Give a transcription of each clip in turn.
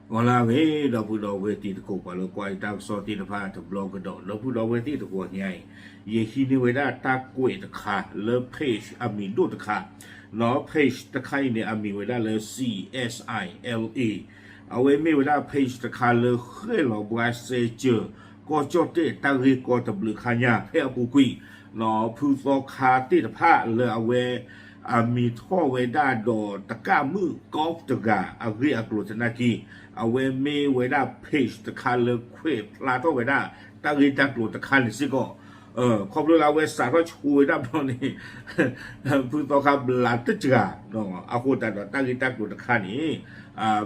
ဂီၤလၢအဂ့ၤ ဒီပုၢ်ဒီဝဲၢ်တံၤသကိး ပှၤလၢကွၢ်ယတၢ်ကစီၣ်သ့ၣ်တဖၣ်တဘျီကဒီး ဒီပုၢ်ဒီဝဲၢ်သ့ၣ်တဂီၤညါအံၤ ယဟံးန့ၢ်ဝဲဒၣ်တၢ်ကွဲးတခါလၢ page အမံၤဒိၣ်တခါ ဒီး page တခါအံၤန့ၣ် အမံၤဝဲဒၣ်လၢ C S I L A အဝဲမ့ၢ်ဝဲဒၣ် page တခါလၢဃဲၣ်လီၤဘှါစဲကၢၤ ကီၢ်ကၠီၣ်တဲၣ်တၢ်ဂ့ၢ်ကီတဘျုးခါညါ ဖဲအပူၤကွံာ် ဖုသီခါသ့ၣ်တဖၣ်လၢအဝဲ အမံၤထီၣ်ဝဲဒၣ်ဒီးတကၣ်မုၣ် golf တဂၤအဂ့ၢ်အကျိၤသနာ်က့ အဝဲမ့ၢ်ဝဲဒၣ် page တခါလၢခွဲးဖျါထီၣ်ဝဲဒၣ် တၢ်ဂ့ၢ်တၢ်ကျိၤတခါန့ၣ်စ့ၢ်ကီး ခီဖျိလၢအဝဲစးထီၣ်ဆိဝဲဒၣ်ဘျီန့ၣ် ဖုသီခါဘျးတစှၤ အဃိသတးဒီးတၢ်ဂ့ၢ်တၢ်ကျိၤတခါန့ၣ်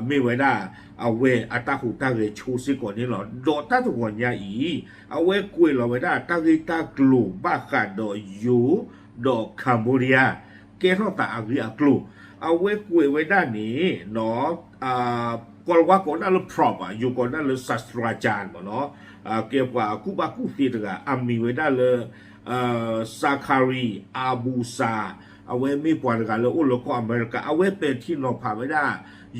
မ့ၢ်ဝဲဒၣ် အဝဲအတၢ်ဟူးတၢ်ဂဲၤဆိစ့ၢ်ကီးန့ၣ်လီၤ. ဒီးတၢ်တဂီၤညါအံၤ အဝဲကွဲးလီၤဝဲဒၣ်တၢ်ဂ့ၢ်တၢ်ကျိၤဘၣ်ဃးဒီးယိၤ ဒီး Cambodia ကဲထီၣ်သးအဂ့ၢ်အကျိၤ အဝဲကွဲးဝဲဒၣ်န့ၣ် ကီၢ်လၤဝါကိးဒၣ်လၢ Prop ယိၤကိးဒၣ်လၢ Sattarajang မ့ၢ်နီၤ ကဲပှၤကူၣ်ဘၣ်ကူၣ်သ့တဂၤ အမံၤဝဲဒၣ်လၢ Sakari Abusa အဝဲမ့ၢ်ပှၤတဂၤလၢအိၣ်လၢကီၢ်အမဲရကၤ အဝဲပဲာ်ထံနီၤဖးဝဲဒၣ်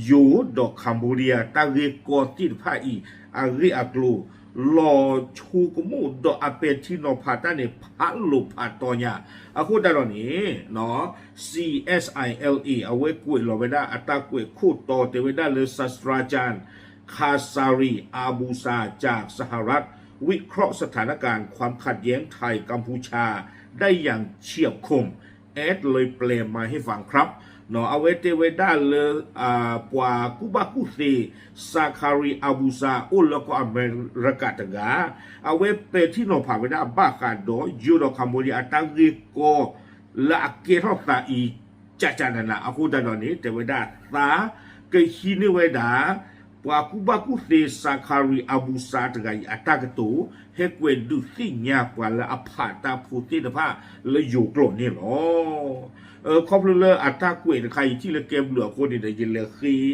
ယိၤဒီး Cambodia တၢ်ဂ့ၢ်ကီသ့ၣ်တဖၣ်အံၤ အဂ့ၢ်အကျိၤ လီၤဆိကမိၣ်ဒီးအပဲာ်ထံနီၤဖးတၢ်န့ၣ် ဖးလိာ်ဖးတီညါ အဃိသတးဒီးန့ၣ် C S I L A အဝဲကွဲးလီၤဝဲဒၣ်အတၢ်ကွဲးခိၣ်တီတဲဝဲဒၣ်လၢ Sattarajang Kasari Abusa จากสหรัฐ วิเคราะห์สถานการณ์ความขัดแย้งไทยกัมพูชาได้อย่างเฉียบคม แอดเลยแปลมาให้ฟังครับ အဝဲတဲဝဲဒၣ်လၢ ပှၤကူၣ်ဘၣ်ကူၣ်သ့ Sakari Abusa အိၣ်လၢကီၢ်အမဲရကၤတဂၤ အဝဲပဲာ်ထံနီၤဖးဝဲဒၣ်ဘၣ်ဃးဒီး ယိၤဒီး Cambodia အတၢ်ဂ့ၢ်ကီ လၢအကဲထီၣ်သးအံၤ ကကနန အဃိသတးဒီးန့ၣ် တဲဝဲဒၣ်သး ကဟံးန့ၢ်ဝဲဒၣ် ပှၤကူၣ်ဘၣ်ကူၣ်သ့ Sakari Abusa တဂၤအံၤအတၢ်ကတိၤ ဟဲကွဲးဒုးသ့ၣ်ညါပှၤလၢအဖးတၢ်ဖိသ့ၣ်တဖၣ်လၢယိၤကျိာ်န့ၣ်လီၤ. ခီဖျိလၢအတၢ်ကွဲးတခါအံၤထံၣ်လၢကဲဘျုးအဃိန့ၣ်ဒီး ယလဲၤဃ့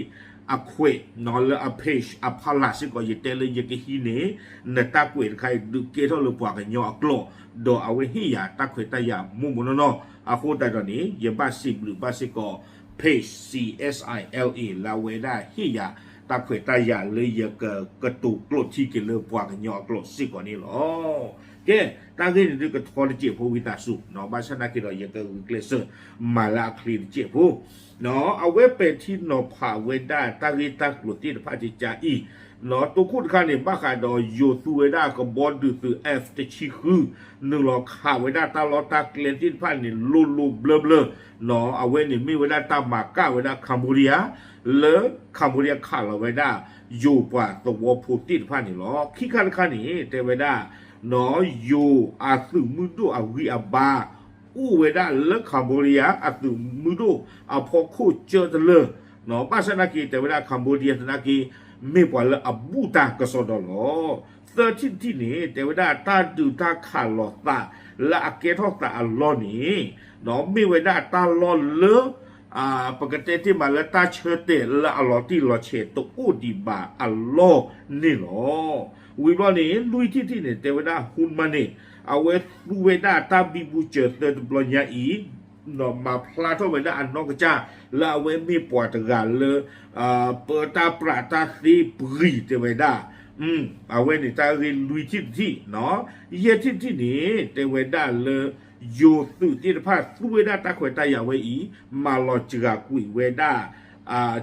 အခွဲးလၢအ page အဖီလာ်စ့ၢ်ကီး ယတဲလၢယကဟံးန့ၢ် နတၢ်ကွဲးတခါအံၤ ဒုးကဲထီၣ်လၢပှၤကညီအကျိာ် ဒီးအဝဲဟ့ၣ်ယၤတၢ်ခွဲးတၢ်ယာ်မိၢ်မိၢ်နီၢ်နီၢ် အဃိသတးဒီးန့ၣ် ယဘၣ်စံးဘျုးဘၣ်စ့ၢ်ကီး page C S I L A လၢအဝဲဒၣ်ဟ့ၣ်ယၤတၢ်ခွဲးတၢ်ယာ်လၢယကကတိၤကျိးထံက့ၤလၢပှၤကညီအကျိာ်စ့ၢ်ကီးန့ၣ်လီၤ. ကဲ တၢ်ဂ့ၢ်န့ၣ်ဒုးကထီတစဲးဖိဝံသးစူၤ ဘၣ်ဆၣ်သနာ်က့ဒီး ယကဂုာ်ကျဲးစၢးမၤလၢအချ့တစဲးဖိ အဝဲပဲာ်ထံနီၤဖးဝဲဒၣ်တၢ်ဂ့ၢ်တၢ်ကျိၤသ့ၣ်တဖၣ်ကကါအံၤ တိခိၣ်တခါန့ၣ် ဘၣ်ဃးဒီးယိၤသူဝဲဒၣ်ကဘီဒုးသုး F တဆံဃု နုာ်လီၤခးဝဲဒၣ်တၢ်လီၢ်တၢ်ကျဲသ့ၣ်တဖၣ်န့ၣ် လိၤလိၤဘျၢဘျၢ အဝဲန့ၣ်မ့ၢ်ဝဲဒၣ်တၢ်မၤကၣ်ဝဲဒၣ် Cambodia လၢ Cambodia ခးလီၤဝဲဒၣ် ယိၤပှၤသဝီဖိသ့ၣ်တဖၣ်န့ၣ်လီၤ. ခံခါတခါန့ၣ် တဲဝဲဒၣ် ယိၤအသုးမုၢ်ဒိၣ်အဂံၢ်အဘါ အိၣ်ဝဲဒၣ်လၢ Cambodia အသုးမုၢ်ဒိၣ်အဖီခိၣ်ကၢတလၢ ဘၣ်ဆၣ်သနာ်က့ တဲဝဲဒၣ် Cambodia သနာ်က့ မ့ၢ်ပှၤလၢအဘူၣ်တၢ်ကစီဒီလီၤ. သၢထံၣ်တထံၣ်န့ၣ် တဲဝဲဒၣ်တၢ်ဒုးတၢ်ခးလီၤသးလၢအကဲထီၣ်သးအလီၢ်န့ၣ် မ့ၢ်ဝဲဒၣ်တၢ်လီၢ်လၢ ပကတဲတ့ၢ်မးလၢတၢ်ဆၢတဲာ်လၢအလီၤတံၢ်လီၤဆဲးတအိၣ်ဒံးဘၣ်အလီၢ်န့ၣ်လီၤ. ဝံၤဘျီန့ၣ် လွံၢ်ထံၣ်တထံၣ်န့ၣ် တဲဝဲဒၣ် Hun Manet အဝဲသူဝဲဒၣ်တၢ်ဘံဘူစၢၤသၢတဘျီညါအံၤ မၤဖျါထီၣ်ဝဲဒၣ်အနီၢ်ကစၢ် လၢအဝဲမ့ၢ်ပှၤတဂၤလၢ ပၢတၢ်ပြးတၢ်သ့ပဂံၢ်တဲဝဲဒၣ် အဝဲန့ၣ်တၢ်ဂ့ၢ်လွံၢ်ထံၣ်တထံၣ် ယဲၢ်ထံၣ်တထံၣ်န့ၣ် တဲဝဲဒၣ်လၢ ယိၤသုးသ့ၣ်တဖၣ်သူဝဲဒၣ်တၢ်ခွဲးတၢ်ယာ်ဝဲအံၤ မၤလီၤစှၤကွံာ်ဝဲဒၣ်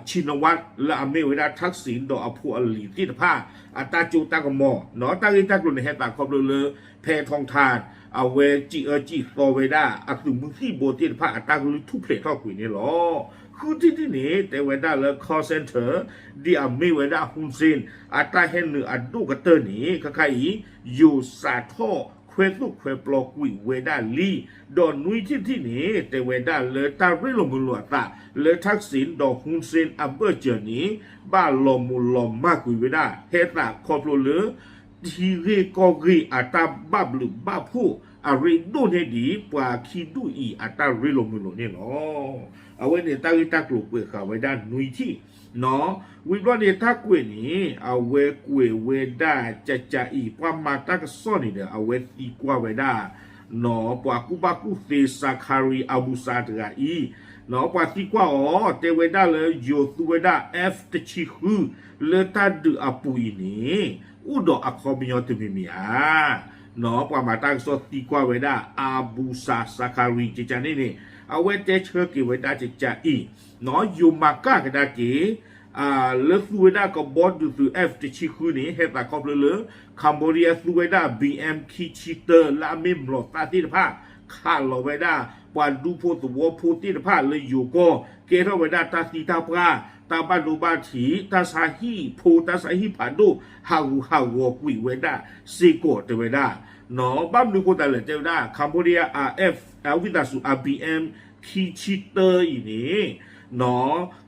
Shinawatra လၢအမ့ၢ်ဝဲဒၣ် Thaksin ဒီးအဖိအလံၤသ့ၣ်တဖၣ် အတၢ်စိတၢ်ကမီၤ တၢ်ဂ့ၢ်တၢ်ကျိၤန့ၣ် ဟဲသးခီဖျိလၢ ဖဲ Thong Tan အဝဲစံးအၢစံးသီဝဲဒၣ် အသုးမုၢ်သံၣ်ဘိသ့ၣ်တဖၣ်အတၢ်ကလုၢ်ထူၣ်ဖျဲးထီၣ်ကွံာ်န့ၣ်လီၤ. ဃုထံၣ်တထံၣ်န့ၣ် တဲဝဲဒၣ်လၢ call center ဒ်အမ့ၢ်ဝဲဒၣ် Hun Sen အတၢ်ဟဲနုာ်အဒိၣ်ကတၢၢ်န့ၣ် ခဲခါအံၤ ယိၤစးထီၣ်ခွဲးသိၣ်ခွဲးပျီကွံာ်ဝဲဒၣ်လံ ဒီးနွံထံၣ်တထံၣ်န့ၣ် တဲဝဲဒၣ်လၢတၢ်ရ့လိာ်မုာ်လိာ်အသး လၢ Thaksin ဒီး Hun Sen အဘၢၣ်စၢၤန့ၣ် ဘၣ်လီၤမုၢ်လီၤမၢ်ကွံာ်ဝဲဒၣ် ဟဲသးခီဖျိလၢ ထံဂ့ၢ်ကီၢ်ဂ့ၢ်အတၢ်ဘၣ်ဘျုးဘၣ်ဖှိၣ် အရ့ဒိၣ်န့ၢ်ဒံး ပှၤခံဒူၣ်အံၤအတၢ်ရ့လိာ်မုာ်လိာ်န့ၣ်လီၤ. အဝဲန့ၣ်တၢ်ဂ့ၢ်တၢ်ကျိၤကွဲးဃာ်ဝဲဒၣ်နွံထံၣ် ဝံၤဘျီန့ၣ် တၢ်ကွဲးန့ၣ် အဝဲကွဲးဝဲဒၣ်ကကးအံၤ ပှၤမၤတၢ်ကစီၣ်န့ၣ်ဒီး အဝဲသံကွၢ်ဝဲဒၣ် ပှၤကူၣ်ဘၣ်ကူၣ်သ့ Sakari Abusa တဂၤအံၤ ပှၤသံကွၢ်အီၤ တဲဝဲဒၣ်လၢယိၤသူဝဲဒၣ် F တဆံဃု လၢတၢ်ဒုးအပူၤအံၤန့ၣ် အိၣ်ဒီးအခီပညီတမံၤမံၤဧါ. ပှၤမၤတၢ်ကစီၣ်သံကွၢ်ဝဲဒၣ် Abusa Sakari ကကန့ၣ်န့ၣ် အဝဲတဲဆၢက့ၤဝဲဒၣ်ကကအံၤ ယိၤမၤကၣ်ကဒါက့ၤ လၢသူဝဲဒၣ်ကဘီဒုးသုး F တဆံဃုန့ၣ် ဟဲသးခီဖျိလၢ Cambodia သူဝဲဒၣ် B M ခံဆံတၢ လၢအမ့ၢ်မျိာ်သၣ်သ့ၣ်တဖၣ် ခးလီၤဝဲဒၣ် ပှၤဒူဖိသဝီဖိသ့ၣ်တဖၣ်လၢယိၤကီၢ် ကဲထီၣ်ဝဲဒၣ်တၢ်သံတၢ်ပှၢ် တၢ်ဘၣ်ဒိဘၣ်ထံး တၢ်ဆါဟံၣ်ဖိ တၢ်ဆါဟံၣ်ဖးဒိၣ် ဟးဂူာ်ဟးဂီၤကွံာ်ဝဲဒၣ်စ့ၢ်ကီးတဲဝဲဒၣ်. ဘၣ်မနုၤအဃိသတးလဲၣ် တဲဝဲဒၣ် Cambodia RF ဝံသးစူၤ R B M ခံဆံတၢအံၤန့ၣ်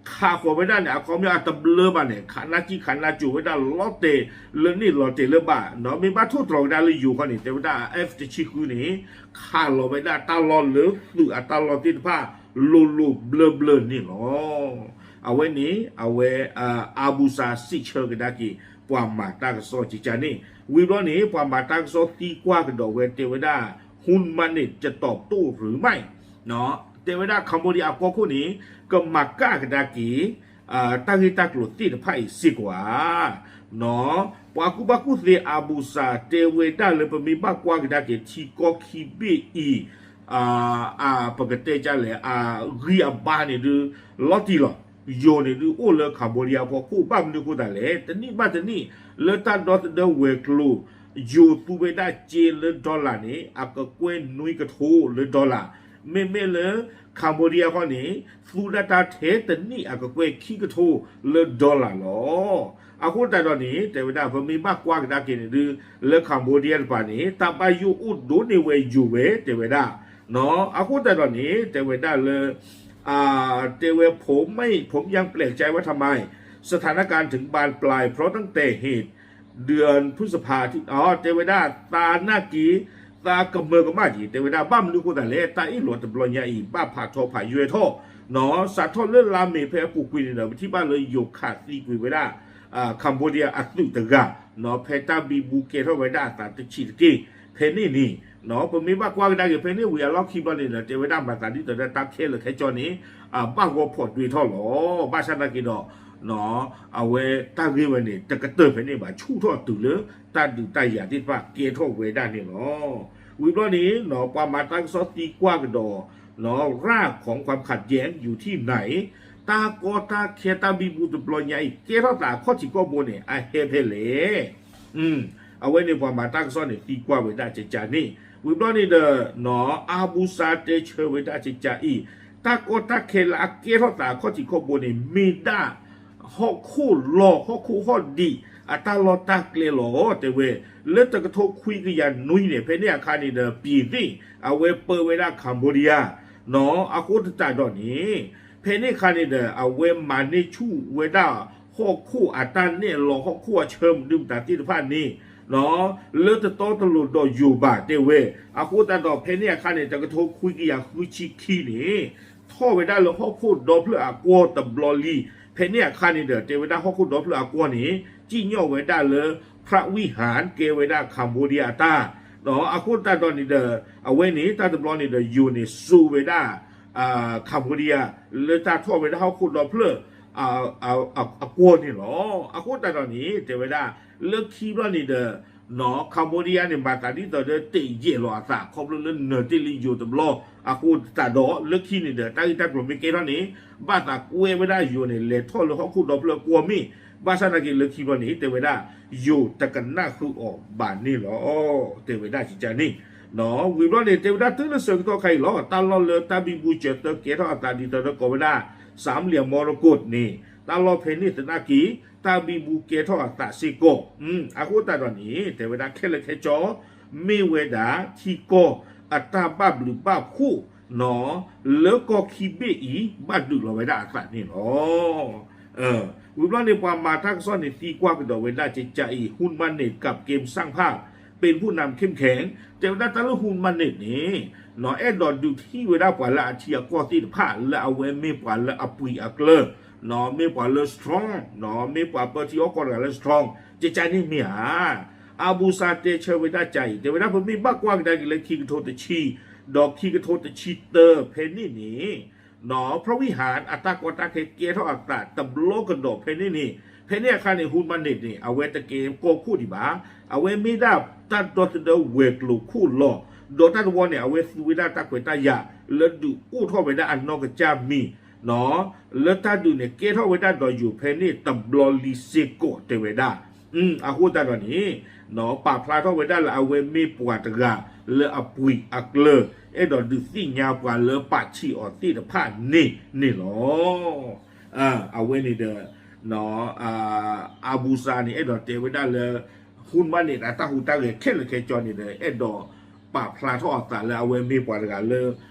ခးဃီၤဝဲဒၣ်န့ၣ် အခီပညီအတဘျၢဘၣ်န့ၣ် ခးနၢ်ကံၣ်ခးနၢ်ကၠိၤဝဲဒၣ်လီၤတဲာ်လၢန့ၣ်လီၤတဲာ်လၢဘၣ် မ့ၢ်ဘၣ်ထိၣ်တြီၤကဒါလၢယိၤခီန့ၣ် တဲဝဲဒၣ် F တဆံဃုန့ၣ် ခးလီၤဝဲဒၣ်တၢ်လီၢ်လၢသုးအတၢ်လီၢ်သ့ၣ်တဖၣ် လိၤလိၤဘျၢဘျၢန့ၣ်လီၤ. အဝဲန့ၣ် အဝဲ Abusa စံးဆၢကဒါက့ၤ ပှၤမၤတၢ်ကစီၣ်ကကန့ၣ် ဝံၤဘျီန့ၣ် ပှၤမၤတၢ်ကစီၣ်သံကွၢ်ကဒီးဝဲတဲဝဲဒၣ် Hun Manet จะตอบโต้หรือไม่ တဲဝဲဒၣ် Cambodia အကီၢ်ခိၣ်န့ၣ် ကမၤကၣ်ကဒါက့ၤ တၢ်ဂ့ၢ်တၢ်ကျိၤသ့ၣ်တဖၣ်အံၤစ့ၢ်ကီးဧါ. ပှၤကူၣ်ဘၣ်ကူၣ်သ့ Abusa တဲဝဲဒၣ်လၢပမ့ၢ်ဘၣ်ကွၢ်ကဒါက့ၤထံကီၢ်ခံဘ့ၣ်အံၤ ပကတဲကလဲၣ် အဂံၢ်အဘါန့ၣ်ဒုး လီၤတံၢ်လီၤ. ယိၤန့ၣ်ဒုးအိၣ်လၢ Cambodia အဖီခိၣ် ဘၣ်မနုၤအဃိသတးလဲၣ် တနံၣ်ဘၣ်တနံၣ် လၢတၢ်ဒီသဒၢဝဲၤကျိၤ ယိၤသူဝဲဒၣ်စ့လၢ dollar န့ၣ် အကကွဲၢ်နွံကထိလၢ dollar မ့မ့ၢ်လၢ Cambodia ခီန့ၣ် သူဒၣ်တၢ်ထဲတနံၣ်အကကွဲၢ်ခံကထိလၢ dollar လီၤ. အဃိသတးဒီးန့ၣ် တဲဝဲဒၣ် ပမ့ၢ်ဘၣ်ကွၢ်ကဒါက့ၤန့ၣ်ဒုး လၢ Cambodia တပၤန့ၣ် တၢ်ဘၣ်ယိၣ်အိၣ်ဒိၣ်န့ၢ်ဝဲယိၤဝဲ တဲဝဲဒၣ် အဃိသတးဒီးန့ၣ် တဲဝဲဒၣ်လၢ တဲဝဲ ผมไม่ ผมยังแปลกใจว่าทำไม สถานการณ์ถึงบานปลาย เพราะตั้งแต่เหตุเดือนพฤษภา တဲဝဲဒၣ် သးနာ်က့ၤ သးကမၢကမၣ်က့ၤ တဲဝဲဒၣ် ဘၣ်မနုၤအဃိသတးလဲၣ် တၢ်အ့ၣ်လိာ်တဘျီညါအံၤ ဘၣ်ဖးထီဖးယွဲထီၣ် စးထီၣ်လၢလါမ့ၤဖဲအပူၤကွံာ်န့ၣ်ဒီး ပထံၣ်ဘၣ်လၢယိၤခးသံကွံာ်ဝဲဒၣ် Cambodia အသုးတဂၤ ဖဲတၢ်ဘံဘူကဲထီၣ်ဝဲဒၣ်အသးတဆံးတက့ၢ် ဖဲန့ၣ်န့ၣ် ပမ့ၢ်ဘၣ်ကွၢ်ကဒါက့ၤဖဲန့ၣ်ဝံၤအလီၢ်ခံဘျီန့ၣ်ဒီး တဲဝဲဒၣ်မၤသးဒ်သိးဒီး တၢ်ခဲလၢာ်ခဲဆ့န့ၣ် ဘၣ်ဂီၤဖီၣ်ဒွဲထီၣ်လီၤ. ဘၣ်ဆၣ်သနာ်က့ဒီး အဝဲတၢ်ဂ့ၢ်ဝဲန့ၣ် တကတၢၢ်ဖဲန့ၣ်ဘၣ် ဆူၣ်ထီၣ်တုၤလၢ တၢ်ဒုးတၢ်ယၤသ့ၣ်တဖၣ်ကဲထီၣ်ဝဲဒၣ်န့ၣ်လီၤ. ဝံၤဘျီန့ၣ် ပှၤမၤတၢ်ကစီၣ်သံကွၢ်ကဒီး รากของความขัดแย้งอยู่ที่ไหน တၢ်ကီတၢ်ခဲတၢ်ဘံဘူတဘျီညါအံၤ ကဲထီၣ်သးအခီၣ်ထံးခီၣ်ဘိန့ၣ် အဟဲဖဲလဲၣ် အဝဲန့ၣ်ပှၤမၤတၢ်ကစီၣ်န့ၣ်သံကွၢ်ဝဲဒၣ်ကကန့ၣ် ဝံၤဘျီန့ၣ်ဒီး အါဘူစါတဲဆၢဝဲဒၣ်ကကအံၤ တၢ်ကီတၢ်ခဲလၢအကဲထီၣ်သးအခီၣ်ထံးခီၣ်ဘိန့ၣ် မ့ၢ်ဒၣ် ဟီၣ်ခိၣ်လီၤ ဟီၣ်ခိၣ်ဟီၣ်ဒံး အတၢ်လီၢ်တၢ်ကျဲလီၤ တဲဝဲ လၢတကထိခွံကယၤနွံန့ၣ် ဖဲန့ၣ်အခါန့ၣ်ဒီး ပြင်သစ် အဝဲပၢဝဲဒၣ် Cambodia အဃိသတးဒီးန့ၣ် ဖဲန့ၣ်အခါန့ၣ်ဒီး အဝဲမၤန့ၢ်ဆူၣ်ဝဲဒၣ် ဟီၣ်ခိၣ်အတၢ်နဲၣ်လီၤ ဟီၣ်ခိၣ်အဆၢမနုၤမတၤသ့ၣ်တဖၣ်န့ၣ် လၢတတီတလိၤဒီးယိၤဘၣ်တဲဝဲ အဃိသတးဒီးဖဲန့ၣ်အခါန့ၣ် တကထိခွံကယၤဃုဆံခံန့ၣ် ထီၣ်ဝဲဒၣ်လၢဟီၣ်ခိၣ်ဒီဖျၢၣ်အကွီၢ်တဘျီလံ ဖဲန့ၣ်အခါန့ၣ်ဒီး တဲဝဲဒၣ်ဟီၣ်ခိၣ်ဒီဖျၢၣ်အကွီၢ်န့ၣ် စံၣ်ညီၣ်ဝဲဒၣ်လၢ พระวิหาร ကဲဝဲဒၣ် Cambodia အတၢ် အဃိသတးဒီးန့ၣ်ဒီး အဝဲန့ၣ် တၢ်တဘျီန့ၣ်ဒီး ယိၤန့ၣ် စိာ်ဝဲဒၣ် Cambodia လၢတၢ်ထီၣ်ဝဲဒၣ်ဟီၣ်ခိၣ်ဒီဖျၢၣ် အကွီၢ်န့ၣ်လီၤ. အဃိသတးဒီးန့ၣ် တဲဝဲဒၣ် လၢခံဘျီန့ၣ်ဒီး Cambodia န့ၣ် မၤသးဒ်သိးဒီးတ့ၢ်ယဲၢ်လီၤအသး ခီဖျိလၢနၢၤတ့ၢ်လံယိၤတဘျီ အဃိသတးဒီး လၢခံန့ၣ်ဒီး တၢ်ဂ့ၢ်တၢ်ကျိၤမ့ၢ်ကဲထီၣ်န့ၣ် ဘၣ်သးကွဲဝဲဒၣ်ယိၤန့ၣ် လဲၤထီၣ်လၢဟီၣ်ခိၣ်ဒီဖျၢၣ်အကွီၢ်မ့ၢ် ဘၣ်ဆၣ်သနာ်က့လၢခံဘျီန့ၣ် တဲဝဲဒၣ် ယိၤတကနၣ်ဃုာ်အီၤဘၣ်န့ၣ်လီၤ. တဲဝဲဒၣ်ကကန့ၣ် ဝံၤဘျီန့ၣ် တဲဝဲဒၣ်တုၤလၢဆၢကတီၢ်ခါအံၤလီၤ တၢ်လီၢ်လၢတၢ်ဘံဘူစၢၤသၢကဲထီၣ်အသးဒ်သိးဒီးကိးဝဲဒၣ် สามเหลี่ยมมรกต န့ၣ် တၢ်လီၢ်ဖဲန့ၣ်သနာ်က့ တၢ်ဘံဘူကဲထီၣ်အသးစ့ၢ်ကီး အဃိသတးဒီးန့ၣ် တဲဝဲဒၣ်ခဲလၢာ်ခဲဆ့ မ့ၢ်ဝဲဒၣ်ထံကီၢ်အတၢ်ဘၣ်ဘျုးဘၣ်ဖှိၣ် လၢကီၢ်ခံဘ့ၣ်အံၤ ဘၣ်ဒုးလီၤဝဲဒၣ်အသးန့ၣ်လီၤ. ဝံၤဘျီန့ၣ် ပှၤမၤတၢ်ကစီၣ်န့ၣ်သံကွၢ်ကဒီးဝဲဒၣ်ကကအံၤ ဟူမၢ်န့ၣ် ကပ် เกมสร้างภาพ ပ့ၤဖူၣ်နၢ်မ့ၢ်ခဲၣ်ခဲၣ် တဲဝဲဒၣ်တၢ်လၢဟူမၢ်န့ၣ်န့ၣ် အဲၣ်ဒိးဒုးထံၣ်ဝဲဒၣ်ပှၤလၢအထံအကီၢ်သ့ၣ်တဖၣ် လၢအဝဲမ့ၢ်ပှၤလၢအပှံၤအကျၢၤ မ့ၢ်ပှၤလၢ strong မ့ၢ်ပှၤပၢထံအီၣ်ကီၢ်တဂၤလၢ strong ကကန့ၣ်မ့ၢ်ဧါ. အါဘူစါတဲဆၢဝဲဒၣ်ကကအံၤ တဲဝဲဒၣ်ပမ့ၢ်ဘၣ်ကွၢ်ကဒါက့ၤလၢခံကထိတဆံ ဒီးခံကထိတဆံတၢဖဲန့ၣ်န့ၣ် ဖရဝံၣ်ဟၣ် အတၢ်ကီတၢ်ခဲကဲထီၣ်အသးတဘျီကဒီးဖဲန့ၣ်န့ၣ်, ဖဲန့ၣ်အခါန့ၣ် ဟုမၢ်နံးန့ၣ် အဝဲတကဲကီၢ်ခိၣ်ဒံးဘၣ်. အဝဲမ့ၢ်ဒၣ်တၢ်ဒီသဒၢဝဲၤကျိၤခိၣ်လီၤ. ဒီးတၢ်တဝီန့ၣ် အဝဲသူဝဲဒၣ်တၢ်ခွဲးတၢ်ယာ် လၢဒုးအိၣ်ထီၣ်ဝဲဒၣ်အနီၢ်ကစၢ်မံၤ လၢတၢ်ဒုးန့ၣ် ကဲထီၣ်ဝဲဒၣ်ဒီးယိၤဖဲန့ၣ်တဘျီလံစ့ၢ်ကီးတဲဝဲဒၣ်. အဃိသတးဒီးန့ၣ် ပာ်ဖျါထီၣ်ဝဲဒၣ်လၢအဝဲမ့ၢ်ပှၤတဂၤလၢအပှံၤအကျၢၤ အဲၣ်ဒိးဒုးသ့ၣ်ညါပှၤလၢပာ်ဆံးအီၤသ့ၣ်တဖၣ်န့ၣ်န့ၣ်လီၤ. အဝဲန့ၣ်ဒီး အဘူစၤန့ၣ် အဲၣ်ဒိးတဲဝဲဒၣ်လၢ ဟုမၢ်နံးအတၢ်ဟူးတၢ်ဂဲၤခဲလၢာ်ခဲဆ့န့ၣ်ဒီး အဲၣ်ဒိးပာ်ဖျါထီၣ်အသးလၢအဝဲမ့ၢ်ပှၤတဂၤလၢ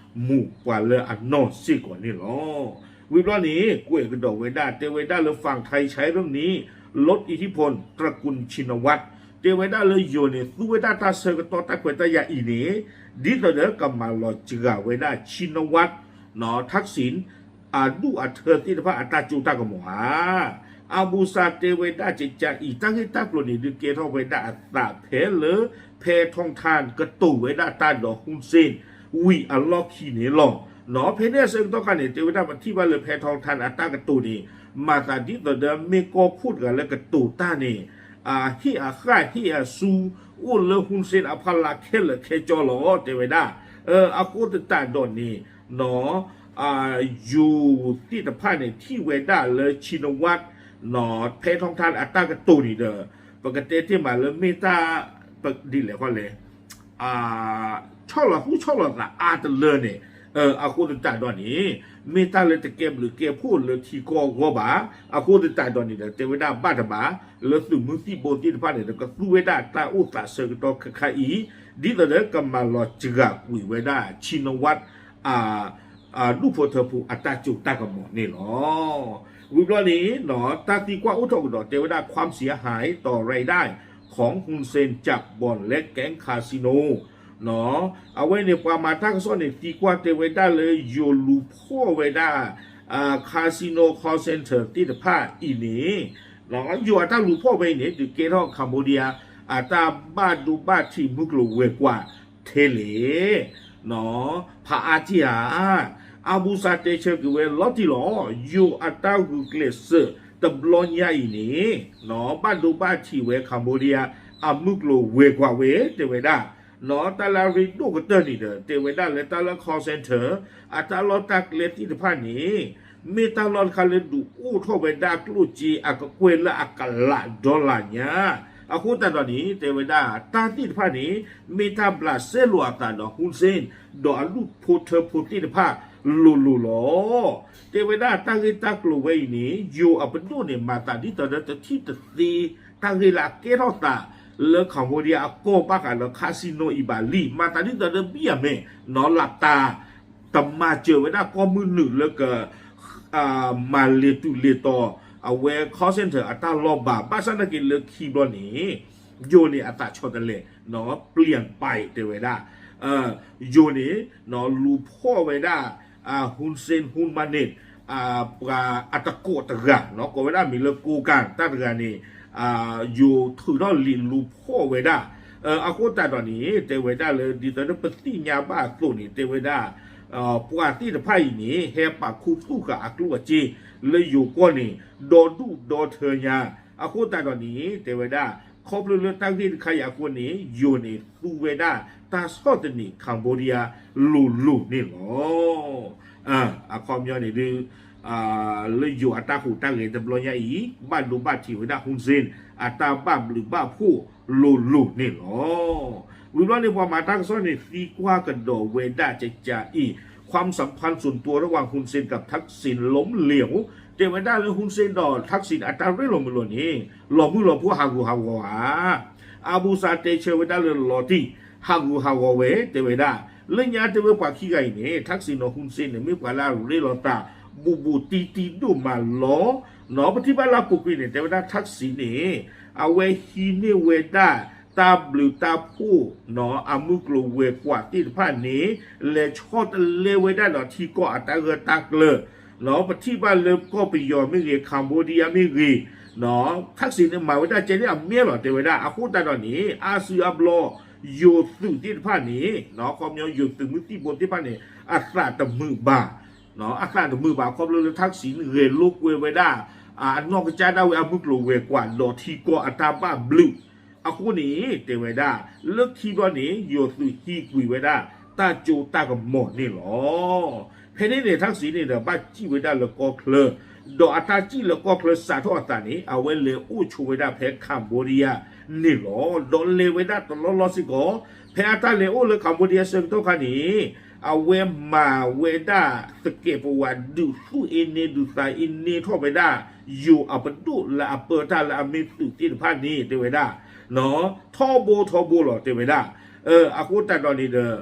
မူးပှၤလၢအနီၢ်စ့ၢ်ကီးန့ၣ်လီၤ. ဝံၤဘျီန့ၣ် ကွဲးကဒီးဝဲဒၣ် တဲဝဲဒၣ်လၢ ฝั่งไทยใช้เรื่องนี้ลดอิทธิพลตระกูลชินวัตร တဲဝဲဒၣ်လၢယိၤန့ၣ် သူဝဲဒၣ်တၢ်ဆၢကတီၢ်တၢ်ခွဲးတၢ်ယာ်အံၤန့ၣ် ဒ်သိးဒီးကမၤလီၤစှၤဝဲဒၣ် ชินวัตร ทักษิณ အဒူၣ်အထၢသ့ၣ်တဖၣ်အတၢ်စိတၢ်ကမီၤဧါ. အဘူစၤတဲဝဲဒၣ်ကကးအံၤ တၢ်ဂ့ၢ်တၢ်ကျိၤန့ၣ် ဒုးကဲထီၣ်ဝဲဒၣ်အသးဖဲလၢ ဖဲထီထါ ကတိၤဝဲဒၣ်တၢ်ဒီး ဟုၣ်စ့ၣ် ဝံၤအလီၢ်ခံန့ၣ်လီၤ. ဖဲန့ၣ်အဆၢကတီၢ်ခါန့ၣ် တဲဝဲဒၣ်ပထံၣ်ဘၣ်လၢ ဖဲထီထါ အတၢ်ကတိၤန့ၣ် မၤသးဒ်သိးဒီးမ့ၢ်ကီၢ်ခိၣ်တဂၤလၢကတိၤတၢ်န့ၣ် ဟ့ၣ်အဃၣ်ဟ့ၣ်အစူ အိၣ်လၢ ဟုၣ်စ့ၣ် အဖီလာ်ခဲလၢာ်ခဲဆ့လီၤ တဲဝဲဒၣ်. အဃိသတးဒီးန့ၣ် ယိၤသ့ၣ်တဖၣ်န့ၣ် ထံၣ်ဝဲဒၣ်လၢ ชินวัตร ဖဲထီထါ အတၢ်ကတိၤန့ၣ်ဒီး ပကတဲတ့ၢ်မးလၢမ့ၢ်တၢ် ဒ်လဲၣ်ဃီလဲၣ် ဆီၣ်လီၤသူၣ်ဆီၣ်လီၤသးအါတလၢန့ၣ်, အဃိသတးဒီးန့ၣ် မ့ၢ်တၢ်လၢတကဲဘျုးကဲဖှိၣ်လၢထံကီၢ်အဂီၢ်ဘၣ်. အဃိသတးဒီးန့ၣ်ဒီး တဲဝဲဒၣ်ဘၣ်တဘၣ် လၢသုးမုၢ်သံၣ်ဘိသ့ၣ်တဖၣ်န့ၣ်ဒီး ကသူဝဲဒၣ်တၢ်အိၣ်သးဆၢကတီၢ်ခဲခါအံၤ ဒ်သိးဒီးကမၤလီၤစှၤကွံာ်ဝဲဒၣ် ชินวัตร ဒူၣ်ဖိထၢဖိအတၢ်စိတၢ်ကမီၤန့ၣ်လီၤ. ဝံၤဘျီန့ၣ် တၢ်သံကွၢ်အိၣ်ထီၣ်ကဒီး တဲဝဲဒၣ် ความเสียหายต่อรายได้ของฮุนเซนจากบ่อนและแก๊งคาสิโน အဝဲန့ၣ် ပှၤမၤတၢ်ကစီၣ်န့ၣ် သံကွၢ်တဲဝဲဒၣ်လၢ ယိၤလူၤဖီၣ်ဝဲဒၣ် casino call center သ့ၣ်တဖၣ်အံၤန့ၣ် ယိၤအတၢ်လူၤဖီၣ်ဝဲအံၤန့ၣ် ဒုးကဲထီၣ် Cambodia အတၢ်ဘၣ်ဒိဘၣ်ထံးမုၢ်ကျိၤဝဲၤကွာ်ထဲလဲၣ် ဖးအါက့ၢ်ဧါ. အဘူစၤတဲဆၢက့ၤဝဲလီၤတံၢ်လီၤ. ယိၤအတၢ်ဂုာ်ကျဲးစၢးတဘျီညါအံၤန့ၣ် ဘၣ်ဒိဘၣ်ထံးဝဲ Cambodia အမုၢ်ကျိၤဝဲၤကွာ်ဝဲ တဲဝဲဒၣ် တၢ်လၢအရ့ဒိၣ်ကတၢၢ်န့ၣ်ဒီး တဲဝဲဒၣ်လၢတၢ်လၢ call center အတၢ်လီၢ်တၢ်ကျဲသ့ၣ်တဖၣ်န့ၣ် မ့ၢ်တၢ်လီၢ်တခါလၢဒုးအိၣ်ထီၣ်ဝဲဒၣ်ကျိၣ်စ့အကကွဲၢ်လၢအကလး dollar ညါ. အဃိသတးဒီးန့ၣ် တဲဝဲဒၣ် တၢ်သ့ၣ်တဖၣ်န့ၣ် မ့ၢ်တၢ်ဘျးစဲလိာ်အသးဒီး ဟုၣ်စ့ၣ် ဒီးအဒူၣ်ဖိထၢဖိသ့ၣ်တဖၣ်လိၤလိၤလီၤ. တဲဝဲဒၣ်တၢ်ဂ့ၢ်တၢ်ကျိၤဝဲအံၤန့ၣ် ယိၤအပဒိၣ်န့ၣ် မၤသးဒ်သိးဒီးတထံၣ်တသ့ တၢ်ဂ့ၢ်လၢအကဲထီၣ်သး လၢ Cambodia အကီၢ်ဘၣ်ဃးလၢ casino အံၤဘၣ်လံ. မၤသးဒ်သိးဒီးဘံၣ်အမဲာ် နီၢ်လၢ်တၢ် တမၤစၢၤဝဲဒၣ်ကီၢ်မုၢ်နုာ်လၢက မၤလ့ၤတုၤလ့ၤတီၤ အဝဲ call center အတၢ်လီၢ်ဘၣ်. ဘၣ်ဆၣ်သနာ်က့လၢခံဘျီန့ၣ် ယိၤန့ၣ်အသးဆီတလဲ ပျံၤပာ်တဲဝဲဒၣ် ယိၤန့ၣ် လူၤဖီၣ်ဝဲဒၣ် ဟုၣ်စ့ၣ် ဟုၣ်မၢ်နံး ပှၤအတကိးတဂၤ ကိးဝဲဒၣ်မံၤလၢ ကိကၣ် တၢ်တဂၤန့ၣ် ယိၤထုးထီၣ်လံာ်လူၤဖီၣ်ဝဲဒၣ်. အဃိသတးဒီးန့ၣ် တဲဝဲဒၣ်လၢ ဒ်သိးဒီးပသ့ၣ်ညါဘၣ်အသိးန့ၣ် တဲဝဲဒၣ် ပှၤသ့ၣ်တဖၣ်အံၤန့ၣ် ဟဲပာ်ခူသူၣ်ဃာ်အကျိၣ်အစ့ လၢယိၤကီၢ်န့ၣ် ဒီဒူၣ်ဒီထၢညါ. အဃိသတးဒီးန့ၣ် တဲဝဲဒၣ် ခီဖျိလၢတၢ်ဂ့ၢ်တခါအံၤအဃိန့ၣ် ယိၤန့ၣ်သူဝဲဒၣ်တၢ်ဆီၣ်သနံး Cambodia လိၤလိၤန့ၣ်လီၤ. အခီပညီန့ၣ်ဒုး လၢယိၤအတၢ်ဟူးတၢ်ဂဲၤတဘျီညါအံၤ ဘၣ်ဒိဘၣ်ထံးဝဲဒၣ် ဟုၣ်စ့ၣ် အတၢ်ဘၣ်ဘျုးဘၣ်ဖှိၣ်လိၤလိၤန့ၣ်လီၤ. ဝံၤဘျီန့ၣ် ပှၤမၤတၢ်ကစီၣ်န့ၣ် သံကွၢ်ကဒီးဝဲဒၣ်ကကးအံၤ ความสัมพันธ์ส่วนตัวระหว่างฮุนเซนกับทักษิณล้มเหลว တဲဝဲဒၣ်လၢ ဟုၣ်စ့ၣ် ဒီး ทักษิณ အတၢ်ရ့လိာ်မုာ်လိာ်န့ၣ် လီၤမုၢ်လီၤဖှိၣ်ဟးဂူာ်ဟးဂီၤဧါ. အဘူစၤတဲဆၢဝဲဒၣ်လၢလီၤတံၢ် ဟးဂူာ်ဟးဂီၤဝဲ တဲဝဲဒၣ် လၢညါတဲဝဲပှၤခံဂၤအံၤန့ၣ် ทักษิณ ဒီး ဟုၣ်စ့ၣ် န့ၣ် မ့ၢ်ပှၤလၢအရ့လိာ်သး ဘူးဘူးတံၢ်တံၢ်ဒိၣ်မးလီၤ. နီၢ် ပထံၣ်ဘၣ်လၢအပူၤကွံာ်န့ၣ် တဲဝဲဒၣ် ทักษิณ န့ၣ် အဝဲဟံးန့ၢ်ဝဲဒၣ် တၢ်ဘျုးတၢ်ဖှိၣ် နီၢ် အမုၢ်ကျိၤဝဲၤကွာ်သ့ၣ်တဖၣ်န့ၣ် လဲၤဆီတလဲဝဲဒၣ်ဒီးထံကီၢ်အတၢ်ဂၢၢ်တၢ်ကျၢၤ နီၢ် ပထံၣ်ဘၣ်လၢကီၢ်ပယီၤမ့ၢ်ဂ့ၤ Cambodia မ့ၢ်ဂ့ၤ နီၢ် ทักษิณ န့ၣ် မၤဝဲဒၣ်ကဲန့ၣ်အမဲာ်လီၤ တဲဝဲဒၣ်. အဃိသတးဒီးန့ၣ် အါစုအါဘျီ ယိၤသုးသ့ၣ်တဖၣ်န့ၣ် နီၢ် ခီပညီယိၤသုးမုၢ်သံၣ်ဘိသ့ၣ်တဖၣ်န့ၣ် အသးတမုာ်ဘၣ် အသးတမုာ်ဘၣ် ခီဖျိလၢထၣ်စံးဂဲၤလိာ်ကွဲဝဲဒၣ် အနီၢ်ကစၢ်ဒၣ်ဝဲအမုၢ်ကျိၤဝဲၤကွာ် ဒီးထံကီၢ်အတၢ်ဘၣ်ဘျုးအဃိန့ၣ် တဲဝဲဒၣ် လၢခံဘျီန့ၣ် ယိၤသုးဟံးကွံာ်ဝဲဒၣ် တၢ်စိတၢ်ကမီၤန့ၣ်လီၤ. ဖဲန့ၣ်န့ၣ် ထၣ်စံးန့ၣ်ဒီး ဘၣ်စံၣ်ဝဲဒၣ်လၢကီၢ်ချၢ ဒီးအတၢ်စံၣ်လၢကီၢ်ချၢစးထီၣ်အသးန့ၣ် အဝဲလဲၤအိၣ်ဆိးဝဲဒၣ်ဖဲ Cambodia န့ၣ်လီၤ. ဒီးလဲၤဝဲဒၣ်တလီၢ်လီၢ်စ့ၢ်ကီး ဖဲအတၢ်လဲၤအိၣ်လၢ Cambodia ဆၢကတီၢ်ခါန့ၣ် အဝဲမၤဝဲဒၣ်သကဲးပဝး ဒုးသူၣ်အ့န့ ဒုးသးအ့န့ထီၣ်ဝဲဒၣ် ယိၤအပဒိၣ်လၢအပၢတၢ်လၢအမ့ၢ်သုးသ့ၣ်တဖၣ်န့ၣ် တဲဝဲဒၣ် ထီဘိထီဘိလီၤ တဲဝဲဒၣ်. အဃိသတးဒီးန့ၣ်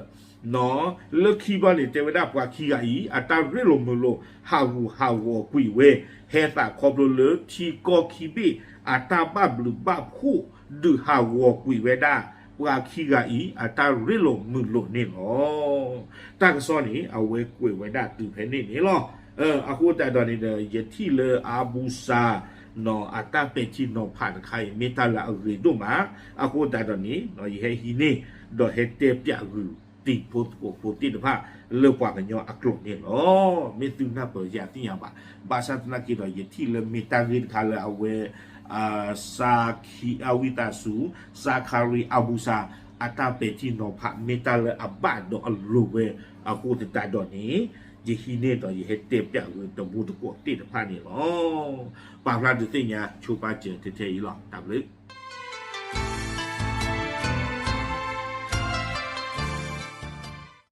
ဒီး လၢခံဘျီန့ၣ် တဲဝဲဒၣ်ပှၤခံဂၤအံၤ အတၢ်ရ့လိာ်မုာ်လိာ် ဟးဂူာ်ဟးဂီၤကွံာ်ဝဲ ဟဲသးခီဖျိလၢထံကီၢ်ခံဘ့ၣ် အတၢ်ဘၣ်ဘျုးဘၣ်ဖှိၣ် ဒုးဟးဂီၤကွံာ်ဝဲဒၣ် ပှၤခံဂၤအံၤ အတၢ်ရ့လိာ်မုာ်လိာ်န့ၣ်လီၤ. တၢ်ကစီၣ်န့ၣ် အဝဲကွဲးဝဲဒၣ်တုၤဖဲန့ၣ်န့ၣ်လီၤ. အဃိသတးဒီးန့ၣ်ဒီး ယထံၣ်လၢအဘူစၤ အတၢ်ပဲာ်ထံနီၤဖးတခါအံၤ မ့ၢ်တၢ်လၢအဂ့ၤဒိၣ်မး, အဃိသတးဒီးန့ၣ် ယဟဲဟံးန့ၢ် ဒီးဟဲတဲပၠးဂုာ်တံၤဖိသကိးဖိသ့ၣ်တဖၣ် လၢပှၤကညီအကျိာ်န့ၣ်လီၤ. မ့ၢ်သုနၢ်ပၢၢ်ယၤသ့ၣ်ညါဘၣ်, ဘၣ်ဆၣ်သနာ်က့ဒီး ယထံၣ်လၢမ့ၢ်တၢ်ဂ့ၢ်တခါလၢအဝဲ စးခီ အဝံသးစူၤ စးခါရံ အဘူစၤ အတၢ်ပဲာ်ထံနီၤဖး မ့ၢ်တၢ်လၢအဘၣ်ဒီးအလိၤဝဲအဃိသတးဒီးန့ၣ် ယဟံးန့ၢ်ဒီးယဟဲတဲပၠးဂုာ်တံၤဖိသကိးသ့ၣ်တဖၣ်န့ၣ်လီၤ. ပာ်ဖျါဒုးသ့ၣ်ညါဆိပာ်စၢၤထဲထဲအံၤလီၤ. တၢ်ဘျုး